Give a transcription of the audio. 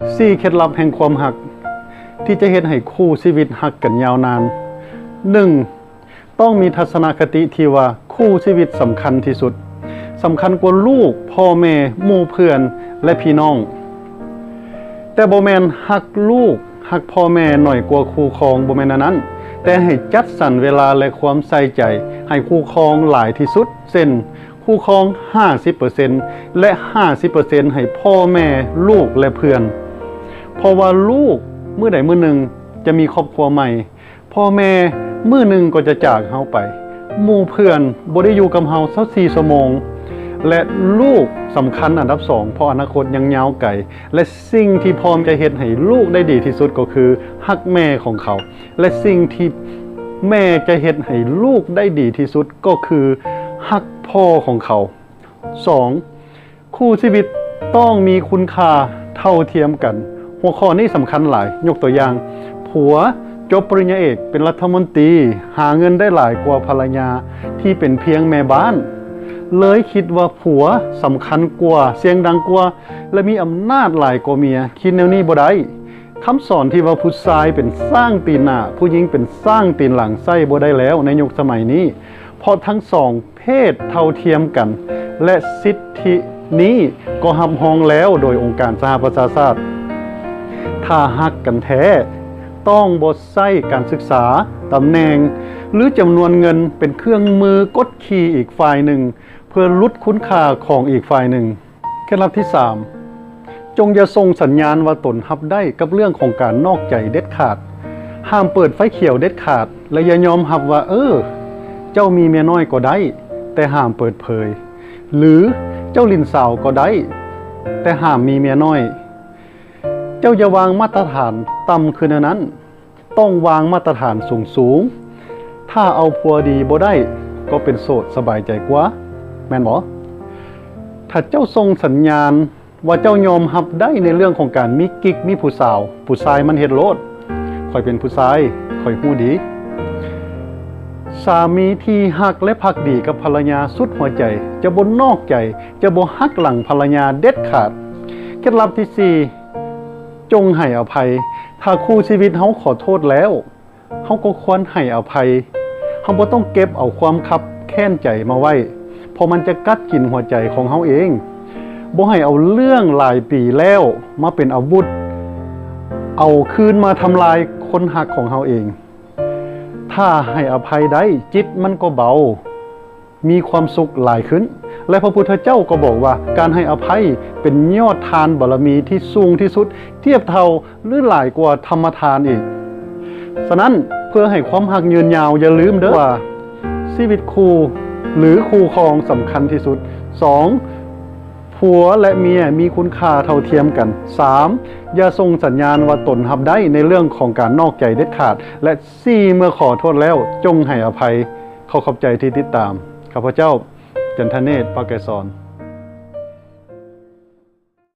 ສີ່ເຄັດລັບແຫ່ງຄວາມຮັກ ທີ່ຈະເຮັດໃຫ້ຄູ່ຊີວິດຮັກກັນຍາວນານ. ໜຶ່ງ ຕ້ອງມີທັດສະນະຄະຕິທີ່ວ່າຄູ່ຊີວິດສຳຄັນທີ່ສຸດ, ສຳຄັນກວ່າລູກ, ພໍ່ແມ່, ໝູ່ເພື່ອນ ແລະ ພີ່ນ້ອງ. ແຕ່ບໍ່ແມ່ນຮັກລູກ, ຮັກພໍ່ແມ່ໜ້ອຍກວ່າຄູ່ຄອງ, ບໍ່ແມ່ນແນວນັ້ນ, ແຕ່ໃຫ້ຈັດສັນເວລາ ແລະ ຄວາມໃສ່ໃຈໃຫ້ຄູ່ຄອງຫຼາຍທີ່ສຸດ, ເຊັ່ນ ຄູ່ຄອງຫ້າສິບເປີເຊັນ ແລະ ຫ້າສິບເປີເຊັນໃຫ້ພໍ່ແມ່, ລູກ ແລະ ເພື່ອນ. ເພາະວ່າລູກມື້ໃດມື້ໜຶ່ງຈະມີຄອບຄົວໃໝ່, ພໍ່ແມ່ມື້ໜຶ່ງກໍຈະຈາກເຮົາໄປ, ໝູ່ເພື່ອນບໍ່ໄດ້ຢູ່ກັບເຮົາຊາວສີ່ຊົ່ວໂມງ ແລະ ລູກສຳຄັນອັນດັບສອງ ເພາະອະນາຄົດຍັງຍາວໄກ ແລະ ສິ່ງທີ່ພໍ່ແມ່ຈະເຮັດໃຫ້ລູກໄດ້ດີທີ່ສຸດກໍຄືຮັກແມ່ຂອງເຂົາ ແລະ ສິ່ງທີ່ແມ່ຈະເຮັດໃຫ້ລູກໄດ້ດີທີ່ສຸດກໍຄືຮັກພໍ່ຂອງເຂົາ. ສອງ ຄູ່ຊີວິດຕ້ອງມີຄຸນຄ່າເທົ່າທຽມກັນ. ຫົວຂໍ້ນີ້ສຳຄັນຫຼາຍ. ຍົກຕົວຢ່າງ, ຜົວຈົບປະລິນຍາເອກ ເປັນລັດຖະມົນຕີ, ຫາເງິນໄດ້ຫຼາຍກວ່າພັນລະຍາທີ່ເປັນພຽງແມ່ບ້ານ, ເລີຍຄິດວ່າຜົວສຳຄັນກວ່າ, ສຽງດັງກວ່າ ແລະ ມີອຳນາດຫຼາຍກວ່າເມຍ. ຄິດແນວນີ້ບໍ່ໄດ້. ຄຳສອນທີ່ວ່າຜູ້ຊາຍເປັນຊ້າງຕີນໜ້າ, ຜູ້ຍິງເປັນຊ້າງຕີນຫຼັງ ໃຊ້ບໍ່ໄດ້ແລ້ວໃນຍຸກສະໄໝນີ້, ເພາະທັງສອງເພດເທົ່າທຽມກັນ ແລະ ສິດທິນີ້ກໍຮັບຮອງແລ້ວໂດຍອົງການສະຫະປະຊາຊາດ. ຖ້າຮັກກັນແທ້, ຕ້ອງບໍ່ໃຊ້ການສຶກສາ, ຕຳແໜ່ງ ຫຼື ຈຳນວນເງິນເປັນເຄື່ອງມືກົດຂີ່ອີກຝ່າຍໜຶ່ງ ເພື່ອຫຼຸດຄຸນຄ່າຂອງອີກຝ່າຍໜຶ່ງ. ເຄັດລັບທີສາມ ຈົ່ງຢ່າສົ່ງສັນຍານວ່າຕົນຮັບໄດ້ກັບເລື່ອງຂອງການນອກໃຈເດັດຂາດ. ຫ້າມເປີດໄຟຂຽວເດັດຂາດ ແລະ ຢ່າຍອມຮັບວ່າ, ເອີ, ເຈົ້າມີເມຍນ້ອຍກໍໄດ້, ແຕ່ຫ້າມເປີດເຜີຍ, ຫຼື ເຈົ້າຫຼິ້ນສາວກໍໄດ້, ແຕ່ຫ້າມມີເມຍນ້ອຍ. ເຈົ້າຢ່າວາງມາດຕະຖານຕ່ຳຂຶ້ນແນວນັ້ນ. ຕ້ອງວາງມາດຕະຖານສູງໆ. ຖ້າເອົາຜົວດີບໍ່ໄດ້, ກໍເປັນໂສດສະບາຍໃຈກວ່າ, ແມ່ນບໍ່? ຖ້າເຈົ້າສົ່ງສັນຍານວ່າເຈົ້າຍອມຮັບໄດ້ໃນເລື່ອງຂອງການມີກິກ, ມີຜູ້ສາວ, ຜູ້ຊາຍມັນເຮັດໂລດ. ຂ້ອຍເປັນຜູ້ຊາຍ, ຂ້ອຍຮູ້ດີ. ສາມີທີ່ຮັກ ແລະ ພັກດີກັບພັນລະຍາສຸດຫົວໃຈ ຈະບໍ່ນອກໃຈ, ຈະບໍ່ຫັກຫຼັງພັນລະຍາເດັດຂາດ. ເຄັດລັບທີສີ່ ຈົ່ງໃຫ້ອະໄພ. ຖ້າຄູ່ຊີວິດເຮົາຂໍໂທດແລ້ວ, ເຮົາກໍຄວນໃຫ້ອະໄພ. ເຮົາບໍ່ຕ້ອງເກັບເອົາຄວາມຄັບແຄ້ນໃຈມາໄວ້, ເພາະມັນຈະກັດກິນຫົວໃຈຂອງເຮົາເອງ. ບໍ່ໃຫ້ເອົາເລື່ອງຫຼາຍປີແລ້ວມາເປັນອາວຸດ ເອົາຄືນມາທຳລາຍຄົນຮັກຂອງເຮົາເອງ. ຖ້າໃຫ້ອະໄພໄດ້, ຈິດມັນກໍເບົາ. ມີຄວາມສຸກຫຼາຍຂຶ້ນ. ແລະ ພະພຸດທະເຈົ້າກໍບອກວ່າ ການໃຫ້ອະໄພເປັນຍອດທານບາລະມີທີ່ສູງທີ່ສຸດ, ທຽບເທົ່າ ຫຼື ຫຼາຍກວ່າທຳມະທານອີກ. ສະນັ້ນ, ເພື່ອໃຫ້ຄວາມຮັກຍືນຍາວ, ຢ່າລືມເດີວ່າ ຊີວິດຄູ່ ຫຼື ຄູ່ຄອງສຳຄັນທີ່ສຸດ. ສອງ, ຜົວ ແລະ ເມຍມີຄຸນຄ່າເທົ່າທຽມກັນ. ສາມ, ຢ່າສົ່ງສັນຍານວ່າຕົນຮັບໄດ້ໃນເລື່ອງຂອງການນອກໃຈເດັດຂາດ. ແລະ ສີ່, ເມື່ອຂໍໂທດແລ້ວ, ຈົ່ງໃຫ້ອະໄພ. ຂໍຂອບໃຈທີ່ຕິດຕາມ. ຂ້າພະເຈົ້າ ຈັນທະເນດ ປາກໄກສອນ.